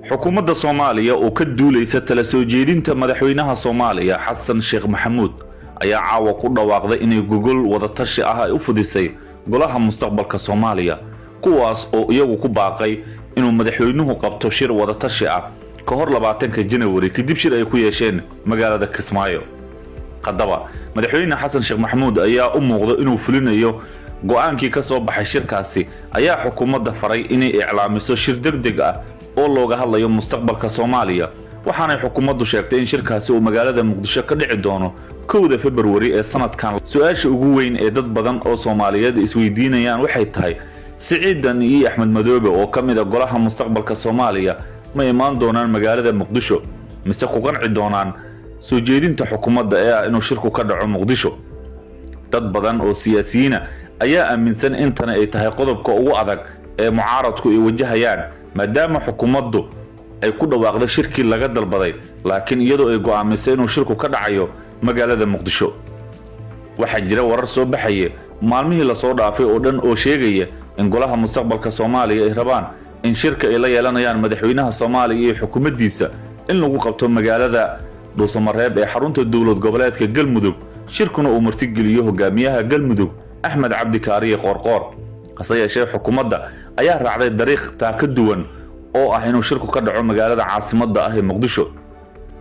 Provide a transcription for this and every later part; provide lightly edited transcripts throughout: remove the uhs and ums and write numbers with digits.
Xukuumadda Soomaaliya oo ka duulaysa tala soo jeedinta madaxweynaha Soomaaliya Xasan Sheekh Maxamuud ayaa caawa ku dhawaaqday inay gogol wadatashi ah ay u fidisay Golaha Mustaqbalka Soomaaliya, kuwaas oo iyagu ku baaqay inuu madaxweynuhu qabto shir wadatashi ah ka hor 20-ka Janawari, kadib shir ay ku yeesheen magaalada Kismaayo. Haddaba, madaxweyne Xasan Sheekh Maxamuud ayaa u muuqda inuu fulinayo go'aankii ka soo baxay shirkaasi, ayaa xukuumadda faray inay iclaamiso shir deg deg ah oo looga hadlayo mustaqbalka Soomaaliya, waxaanay xukuumaddu sheegtay in shirkaasi uu magaalada Muqdisho ka dhici doono 1-da Februari ee sanadkan. Su-aasha ugu weyn ee dad badan oo Soomaaliyeed isweydiinayaan waxay tahay: Siciid Deni iyo Axmed Madoobe oo ka mid ah Golaha Mustaqbalka Soomaaliya ma imaan doonaan magaalada Muqdisho, mise ku qanci doonaan soo jeedinta xukuumadda ee ah inuu shirku ka dhaco Muqdisho? Dad badan oo siyaasiyiina ayaa aaminsan in tani ay tahay qodobka ugu adag ee mucaaradku ay wajahayaan, maadaama xukuumaddu ay ku dhawaaqday shirkii laga dalbaday, laakiin iyadoo ay go'aamisay inuu shirku ka dhacayo magaalada Muqdisho. Waxaa jira warar soo baxaya maalmihii lasoo dhaafay oo dhan oo sheegaya in Golaha Mustaqbalka Soomaaliya ay rabaan in shirka ay la yeelanayaan madaxweynaha Soomaaliya iyo xukuumaddiisa in lagu qabto magaalada Dhuusamareeb ee xarunta dowlad goboleedka Galmudug, shirkuna uu martigeliyo hogaamiyaha Galmudug Axmed Cabdi Kaariye Qoorqoor. Hase yeeshee, xukuumadda ayaa raacday dariiq taa ka duwan oo ah inuu shirku ka dhaco magaalada caasimadda ah ee Muqdisho.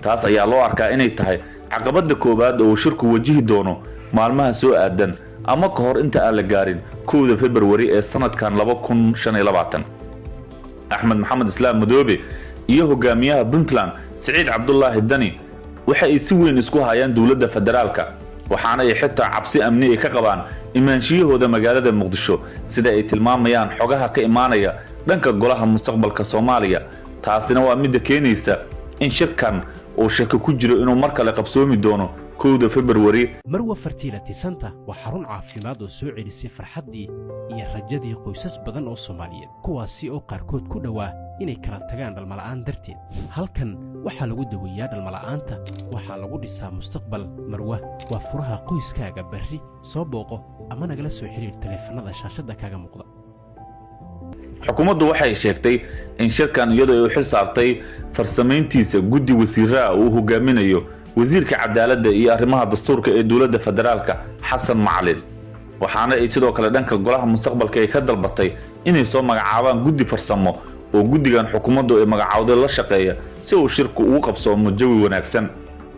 Taas ayaa loo arkaa inay tahay caqabadda koowaad oo uu shirku wajihi doono maalmaha soo aadan ama ka hor inta aan la gaarin 1-da Februari ee sanadkan 2025. Axmed Maxamed Islaam Madoobe iyo hogaamiyaha Puntland Siciid Cabdulaahi Dani waxa ay si weyn isku hayaan dowladda federaalka, waxaana ay xitaa cabsi amni ay ka qabaan imaanshiyahooda magaalada Muqdisho, sida ay tilmaamayaan xogaha ka imaanaya dhanka Golaha Mustaqbalka Soomaaliya. Taasina waa midda keenaysa in shirkan uu shaki ku jiro inuu mar kale qabsoomi doono 1-da Februari. Marwa Fertility Center waa xarun caafimaad oo soo celisay farxaddii iyo rajadii qoysas badan oo Soomaaliyeed, kuwaasi oo qaarkood ku dhowaa inay kala tagaan dhalmala'aan darteed. Halkan waxaa lagu daweeyaa dhalmala'aanta, waxaa lagu dhisaa mustaqbal. Marwa waa furaha qoyskaaga berri. Soo booqo ama nagala soo xidhiir taleefannada shaashadda kaaga muuqda. Xukuumaddu waxay sheegtay in shirkan iyadoo ay u xil saartay farsamayntiisa guddi wasiiraha uu hogaaminayo wasiirka cadaaladda iyo arrimaha dastuurka ee dowladda federaalka Xasan Macalin, waxaana ay sidoo kale dhanka Golaha Mustaqbalka ay ka dalbatay inay soo magacaabaan guddi farsamo oo guddigan xukuumaddu ay magacaawday la shaqeeya, si uu shirku ugu qabsoomo jawi wanaagsan.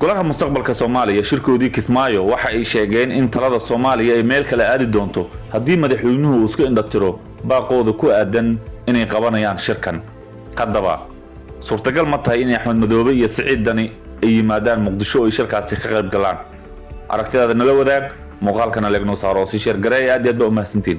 Golaha Mustaqbalka Soomaaliya shirkoodii Kismaayo waxa ay sheegeen in talada Soomaaliya ay meel kale aadi doonto haddii madaxweynuhu uu iska indhatiro baaqooda ku aadan inay qabanayaan shirkan. Haddaba, suurtagal ma tahay in Axmed Madoobe iyo Siciid Dani ay yimaadaan Muqdisho oo ay shirkaasi ka qayb galaan? Aragtidaada nala wadaag, muuqaalkana like noo saaro oo si share gareey. Aad iyo aad baa u mahadsantiin.